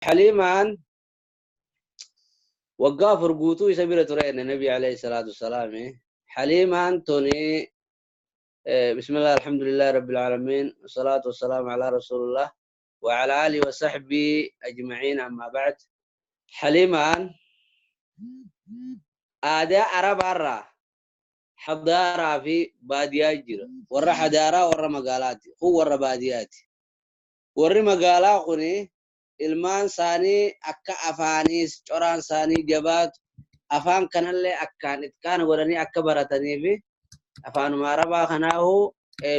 Haliimaan waggaa 4 guutuu isa bira ture enne Nabi alayhi salaatu wassalaami. Haliimaan tuni bismillah, alhamdulillahi rabbil aalamiin, wasalaatu wassalaamu alaa rasuulillah wa ala alihi wa sahbihi ajma'iin, amma ba'd. Haliimaan aadaa Arabaarraa hadaaraa fi baadiyaa jira. Warra hadaaraa, warra magaalaati. Kun warra baadiyaati. Warri magaalaa kuni ilmaan isaanii akka afaaniis coraan isaanii jabaatu, afaan kanallee akkaan itqaana godhanii akka baratanii fi afaanuma Arabaa kanaahu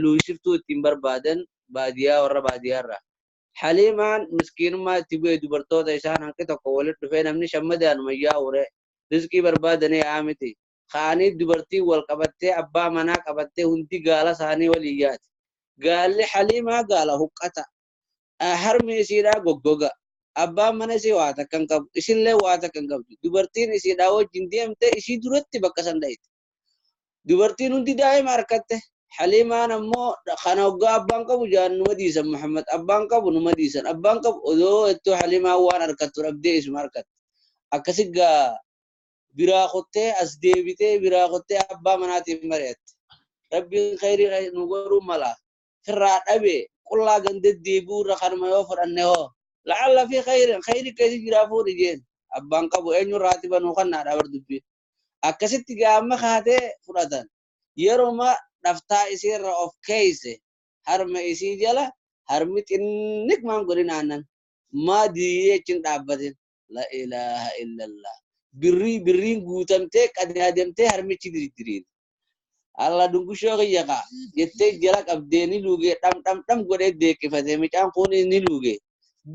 luuysiftuu ittiin barbaadan baadiyaa, warra baadiyaarraa. Haliimaan miskiinummaa itti bu'e, dubartoota isaan hanqi tokko walitti dhufee namni shammadaanuma yaa'ure rizqii barbaadanii yaa'aa miti. Ka'anii dubartiin wal qabattee, abbaa manaa qabattee, hundi gaala isaanii waliin yaati. Gaalli Haliimaa gaala huqqata. Harmi isiidhaa goggoga. Abbaan mana isii waa takka hin qabu. Isillee waa takka hin qabdu. Dubartiin isiidhaa wajjin deemte isii duratti bakka san dhayite. Dubartiin hundi daa'ima harkatte. Haliimaan ammoo kana hoggaa abbaan qabu jaan numa dhiisan, Muhammad abbaan qabu numa dhiisan, abbaan qabu odoo ittoo Haliimaan waan harkattu dhabdee isuma harkatte. Akkasi gaa biraa kuttee as deebitee biraa kuttee abbaa manaatiin mari'atte. Rabbiin khayrii nu godhuu mala. Firraa dhabe qullaa ganda deebi'uu irra kanuma yoo fudhanne hoo, la'alla fi khayrin, khayri keessa jiraa, fuudhi jeen. Abbaan qabu eenyu raatiba nuu kannaadha bar dubbiin. Akkasitti gaamma kaatee fudhatan. Yeruma dhaftaa isiirra of keeyse harma isii jala harmi xinniq maan godhin, aannan maa diiyee achin dhaabbatin. La ilaaha illallah, birrii birriin guutamtee qadaadamtee harmichi diriiriin. Alla dungushoo kiyya kaa jettee jala qabdee ni luugee, dham dham dham godhee deeqifate. Micaan kun ni luuge,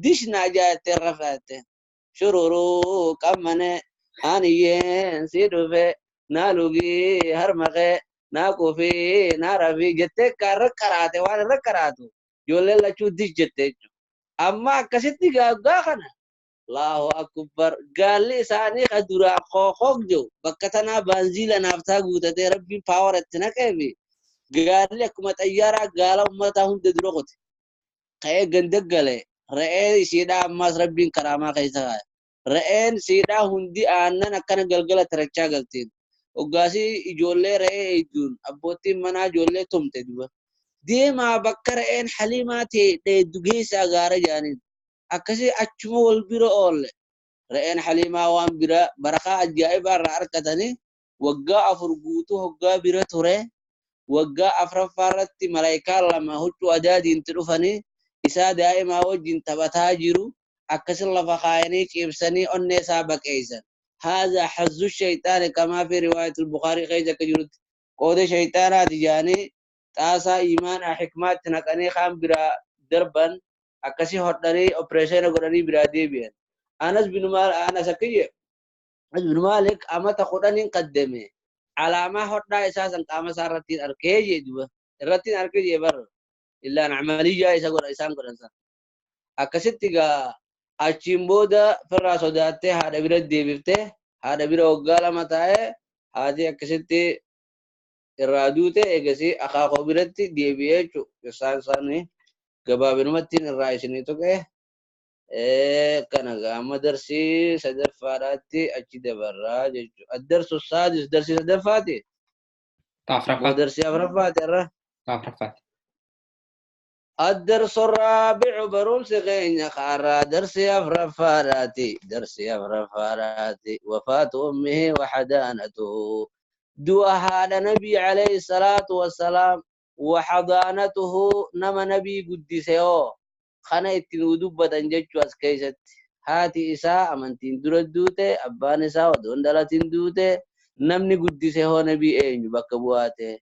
dish naa jaattee rafaatte. Shururuu qammane aniyyeen si dhufe, naa lugii harma kee, naa qufii, naa rafii jettee ka irra qaraate, waan irra qaraatu ijoolleen lachuu dish jette jechuudha. Amma akkasitti gaaggaa kana, Allahu akbar, gaalli isaanii ka duraa kookook jiru bakka tanaa baanziila naaftaa guutatee Rabbiin power itti naqeefi gaalli akkuma xayyaaraa gaala ummataa hunda dura qote ka'ee ganda gale. Re'ee isiidhaa ammaas Rabbiin karaamaa keessa kaa'e. Re'een siidhaa hundi aannan akkana galgala tarachaa galteen. Hoggaasii ijoollee re'ee eegduun abboottiin manaa ijoollee tumte duba. Deemaa bakka re'een Haliimaa ta'e dheeddu geessaa gaara jaaniin. Akkasii achuma wal bira oolle. Re'een Haliimaa waan bira barakaa ajaa'ibaa irraa argatanii waggaa 4 guutuu hoggaa bira ture, waggaa afraffaa irratti malaayikaan lama huccuu adaadiinti dhufanii isaa daa'imaa wajjin taphataa jiru akkasin lafa kaayanii ciibsanii onnee isaa baqeessan. Haadha hazzu shayxaani kamaa fi riwaayatul Bukaarii keessa akka jirutti qooda shayxaanaati jaanii xaasaa iimaanaa hikmaatti naqanii kaan biraa darban, akkasii hodhanii opereeshina godhanii biraa deebi'an. Anas bin Maal Anas akka jedhe, Anas bin Maalik amata 10n qaddame alaamaa hodhaa isaa san qaama isaa irratti arkee jee, duba irratti arkee jee bar illaan amaliyyaa isa godha isaan godhan san. Akkasitti gaa achiin booda firraa sodaattee haadha bira deebiftee, haadha bira waggaa 2 taa'ee, haati akkasitti irraa duute. Eegasii akaakoo biratti deebi'ee jechuudha. Isaan isaanii gabaabinumatti irraa isinii tuqe. Kana amma darsii sadaffaadhaatti achi dabarraa jechuudha. Addarsu saadis, darsii sadaffaati. Afraffaa. Darsii afraffaati irra. Afraffaati. الدرس الرابع، barumsi keenya kaarraa darsii afraffaadhaati. Darsii afraffaadhaati. وفاة أمه وحضانته، du'a haadha Nabii عليه الصلاة والسلام، وحضانته، nama Nabii guddise hoo kana itti nuu dubbatan jechuu. As keessatti haati isaa amantiin dura duute, abbaan isaa odoon dhalatin duute, namni guddise hoo Nabii eenyu bakka bu'aate?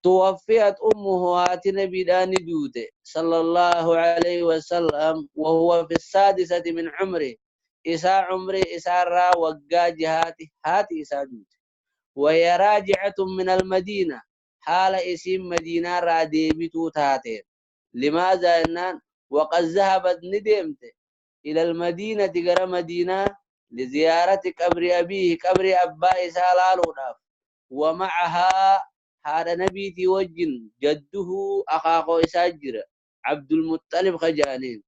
توفيت أمه، haati nabiidhaan ni duute صلى الله عليه وسلم، وهو في السادسة من عمره، isaa umrii isaarraa waggaa 6tti haati isaa duute. وهي راجعة من المدينة، haala isiin madiinaarraa deebituu taateen. لماذا innaan وقد ذهبت، ni deemte، إلى المدينة، gara madiinaa، لزيارة قبر أبيه، qabrii abbaa isaa laaluudhaaf. ومعها، haadha nabiitii wajjin، جده، akaakoo isaa jira, Abdulmuxalib kajaaniin.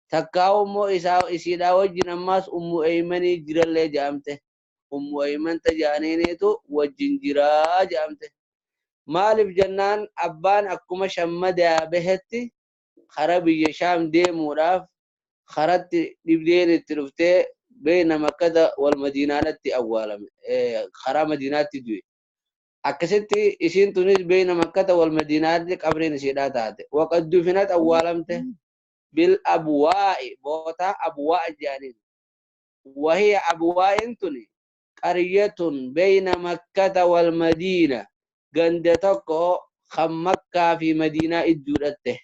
Takkaa immoo isaa isiidhaa wajjin ammaas Ummu Aymanii jirallee jedhamte. Ummu Ayman tajaaniiniitu wajjin jiraa jedhamte. Maaliif jennaan abbaan akkuma shammadaa bahetti karaa biyya Shaam deemuudhaaf karatti dhibdeen itti dhuftee beeyna Makkata wal Madiinaadhatti awwaalame. Karaa Madiinaatti du'e. Akkasitti isiin tunis beeyna Makkata wal Madiinaatti qabriin isiidhaa taate. Waqad dufinat awwaalamte bil abwaa'i bootaa abwaa'a jedhaniin. Wahiya abwaa'in tuni qaryatun beeyna Makkata wal Madiina ganda tokko kan Makkaa fi Madiinaa idduudhatte.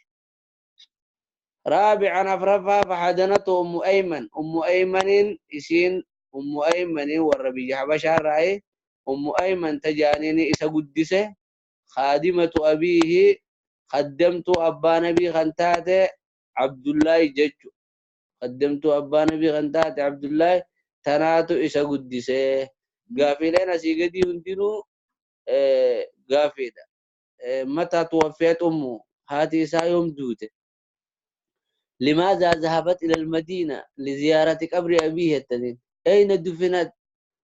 رابعا أفرفا فحضنته أم أيمن. أم أيمن إسين أم أيمن والربيع حبشة رأي أم أيمن تجانيني إسا قدسه خادمة أبيه خدمت أبا نبي خنتاته عبد الله جج خدمت أبا نبي خنتاته عبد الله تناتو إسا قدسه قافلين أسيقدي هندنو قافلة متى توفيت أمه هاتي إسا يوم دوته. لماذا ذهبت إلى المدينة لزيارة قبر أبيه التنين؟ أين دفنت؟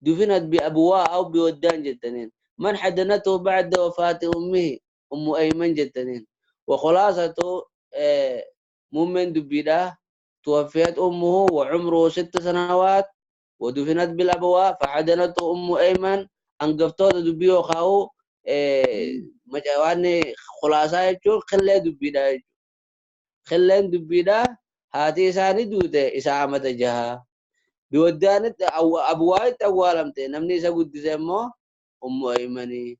دفنت بأبواء أو بودان جتنين. من حضنته بعد وفاة أمه؟ أم أيمن جتنين. وخلاصته مؤمن دبيدة توفيت أمه وعمره 6 سنوات ودفنت بالأبواء فحضنته أم أيمن. أنقفتوه دبيه خاو مجواني خلاصة يجول خلي دبيدة خلين دبيدا هاتي إساني دوته إسا عمت جها بودانت أو أبوايت أولمته نمني إسا قد سمو أم أيمني.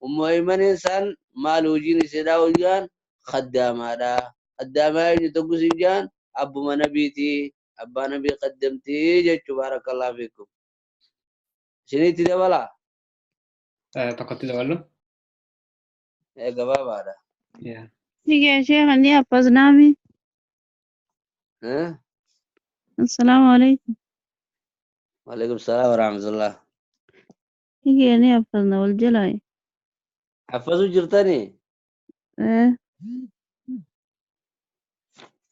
أم أيمن إنسان مالوجين إسدا وجان خدامة دا خدامة يتقوس جان أبو منبيتي أبا نبي قدمتي جت بارك الله فيكم. سنيتي دبلا تقتل دبلو إيه قبابة هذا. يا شيخ اللي حفظنامي. ها؟ السلام عليكم. وعليكم السلام ورحمة الله. يجي اللي حفظنا والجلاي. حفظوا جرتني؟ ايه.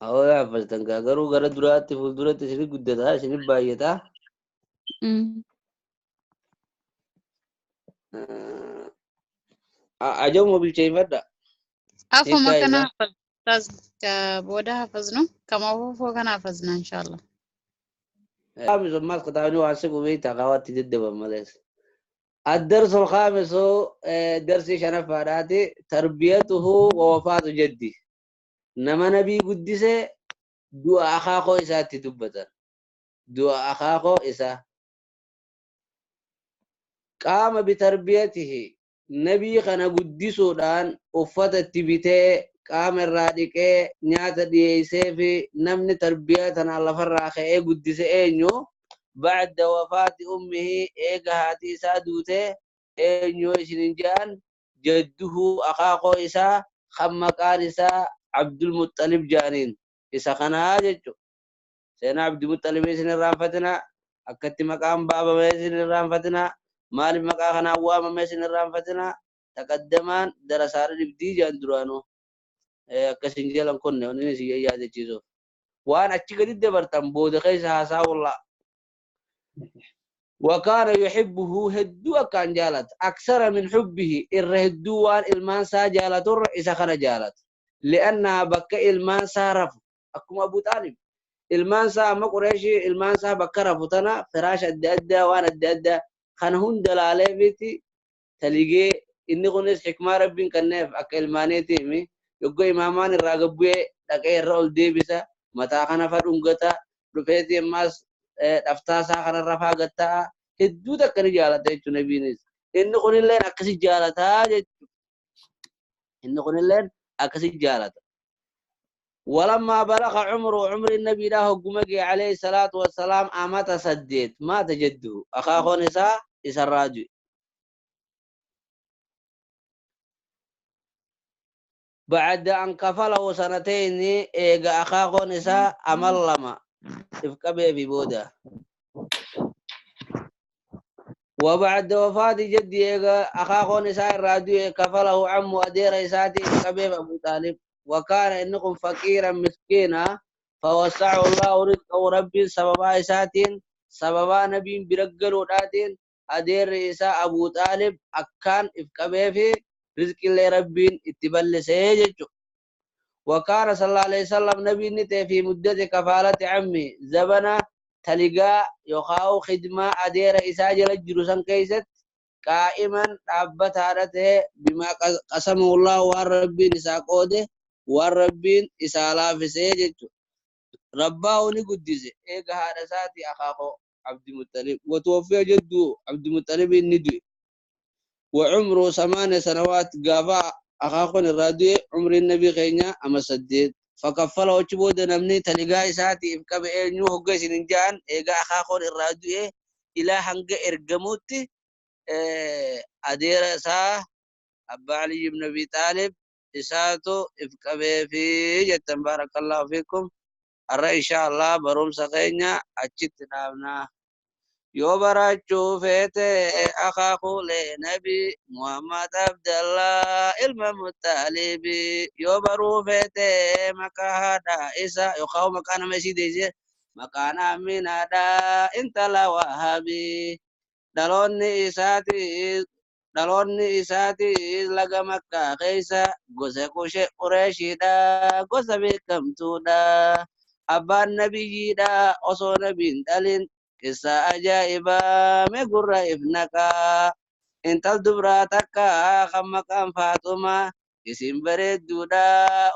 أو حفظتن كاغرو غرا دراتي فول دراتي سني قدتها سني بايتا. أجو موبيل شيء فدا. عفوا ما كان حفظ بودا حفظنا كما هو فوق كان حفظنا إن شاء الله. خامس ما قطعني وعسك وبيت قوات جد بمدرس. الدرس الخامس درس شرف فاراتي تربيته ووفاة جدي. نما نبي قدسه دعاء أخاخو إسا تدبتر. دعاء أخاخو إسا قام بتربيته. نبي خنا قدسه دان أفت التبتة قام الرادقة نيات ديسه في نمن تربيتنا الله فراخه إيه قدسه إيه نيو بعد وفاة أمه إيه قهاتي سادوته إيه نيو إسنجان جده أخاقو إسا خمقان إسا عبد المطلب جانين إسا خنا جدو سينا عبد المطلب إسن الرانفتنا أكت مقام بابا إسن الرانفتنا مال مقا خنا واما ميسن الرانفتنا تقدمان درسار الابدي جان درانو أكسين جلان كنا وننسي يا جيزو وأنا أتشكر دبرتم بود خيس هذا والله. وكان يحبه هدو كان جالت أكثر من حبه الرهدوان المانسا جالت الرئيس خنا جالت لأنها بكى المانسا رف أكم أبو طالب المانسا ما قريشي المانسا بكى رفتنا فراش الدادة وأنا الدادة خنهون دلالة بيتي تلقي إني قنيس حكمة ربين كنف أكل مانيتي مي يقول إمامان الراقبية لكي الرول ديبسا متى خنا فرنقتا رفيتي ماس أفتاسا خنا الرفا قتا هدو تكني جالتا يجو نبينيس إني قني لين أكسي جالتا إني قني لين أكسي جالتا. ولما بلغ عمره عمر النبي له قمقي عليه الصلاة والسلام أمات سديت مات جده أخاه نساء إسراجي بعد أن كفله سنتين إيجا أخاه نساء أملما إفكبه ببودا. وبعد وفاة جدي إيجا أخاه نساء الراجي كفله عمه أدير إساتي إفكبه أبو طالب. وكان إنكم فقيرا مسكينا Fawassa'a Allahu rizqahu rabbiin sababaa isaatiin sababaa nabiin bira galuudhaatiin adeerri isaa Abuu Xaalib akkaan if qabee fi rizqillee rabbiin itti bal'isee jechuudha. وكان صلى الله عليه وسلم نبي نتي في مدة كفالة عمي زبنا تلقى يخاو خدمة أدير إساجل الجلوسان كيست قائما أبت هارته بما قسمه الله والربين إساقوده والربين إسالا في سيجته رباه نقدسه إيقا هذا ساتي أخاه عبد المطلب وتوفي جده عبد المطلب الندوي وعمره 8 سنوات قافا أخاخون الراديو عمر النبي خينا أما سديد فكفله وشبود نمني تلقى إساتي إفكاب إينيو هقا سننجان إيقا أخاخون الراديو إلى هنگ إرقموتي أدير سا أبا علي بن أبي طالب إساتو إفكاب في جتا بارك الله فيكم الرأي إن شاء الله بروم سخينا أجتنا yoo barachuu feete akaakuulee nabi Muhammad Abdallah ilma Muttalibi yoo baruu feete maqaa haadha isa yookaan maqaa nama isii deessee maqaan Aminaadha intala Wahabi dhaloonni isaatiis laga Makkaa keessa gosa Qureeshiidha gosa beekamtuudha abbaan nabiyyiidha osoo nabiin dhalin قصة أجائبا مقرة إفنكا انت الدبرة تكا خمكا فاطمة اسم بريد دودا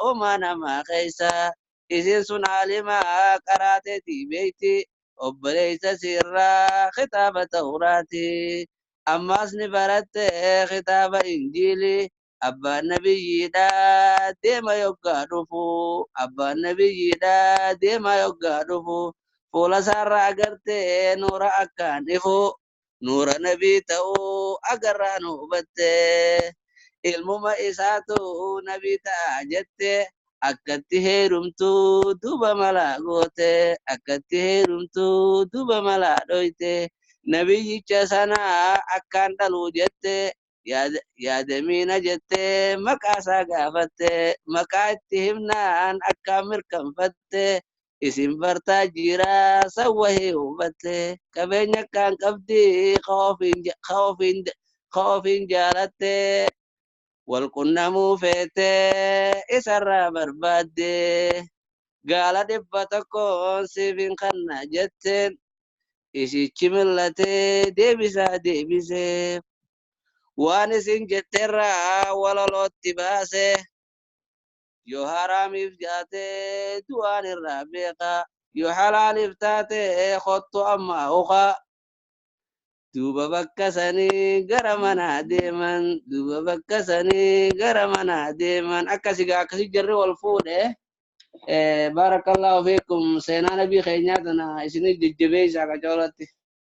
وما نما خيسا اسم سن عالما قراتي بيتي وبليس سرا خطاب توراتي أما اسن برت خطاب إنجيلي أبا النبي دا ديما يقارفو أبا النبي دا ديما يقارفو fuula isaarraa agartee nuura akkaan ifu nuura nabii ta'uu agarraa nu hubatte ilmuma isaatu nabii ta'a jette akkatti heerumtu duuba malaa goote akkatti heerumtu duuba malaa dhoyte nabiyyicha sanaa akkaan dhaluu jette yaadamiina jette maqaa isaa gaafatte maqaa itti himnaan akkaan mirkanfatte isin bartaa jira sawwahee hubatte qabeenya akkaan qabdi ka ofiin jaalatte wal qunnamuu feete isarraa barbaadde gaala 100 siif hin kanna jetteen isichi millatee deebisaa deebisee waan isin jetterraa walalootti baase yoo haraamiif jaate du'aan irraa beeka yoo halaaliif taate kottu amma uka duuba bakka sanii gara manaa deeman duuba bakka sanii gara manaa deeman akkasigaa akkasi jarri wal fuudhe. Barakallahu fiikum. Seenaa nabii keenyaa tana isinii jajjabeessaa qacoolatti.